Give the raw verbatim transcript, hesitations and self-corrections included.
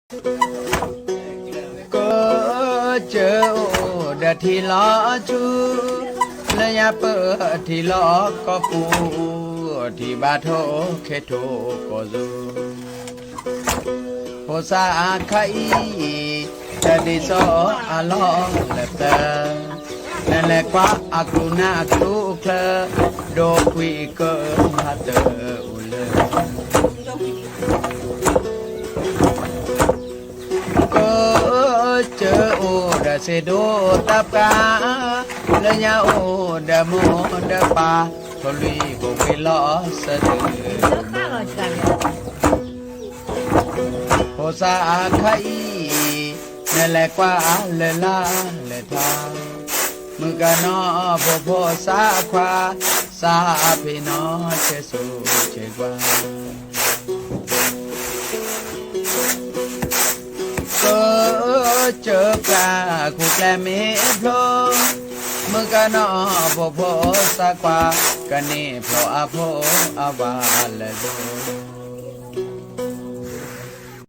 ကၢၣ်စၢၢ်အိၣ်ဒီးထံလီၤဆူ လၢညါပၢၢ်ထံလီၤကီၢ်ပူၤ ထံဘၣ်ထိၣ်ခဲထိၣ်ကီၢ်စူၤ ဖိသၣ်အခါအံၤ တၢ်ဒ်သိးအလီၢ်လၢပျၢၤ နလဲၤကွၢ်အကျူနၢ်အကျူချၢ ဒိၣ်ကွံာ်ကၢၣ်ဟးတၢၢ်အိၣ်လၢ ကၢၣ်စၢၢ်အိၣ်ဒီးသ့ၣ်ဒိၣ်တၢ်ပှၢ် လၢညါအိၣ်ဒီးမိၢ်ဒီးပၢ် ထိၣ်လွံၢ်ဘိၣ်ကွံာ်လီၤစၢၤဒုး ဖိသၣ်အခါအံၤ နလဲၤကွၢ်လၢလၢ်လၢထါ မုၣ်ကနီၤဖိဖိသၣ်ခွါ သးဖံးနီၣ်ဆဲးစိၤဆဲးကွၢ် ကၢၣ်စၢၢ်ပှၢ်ခူၣ်ကျဲမ့ၢ်ဖျိ မုၣ်ကနီၤဖိဖိသၣ်ခွါ ကန့ၢ်ဖျိအဖိအဝၤလၢလိၤ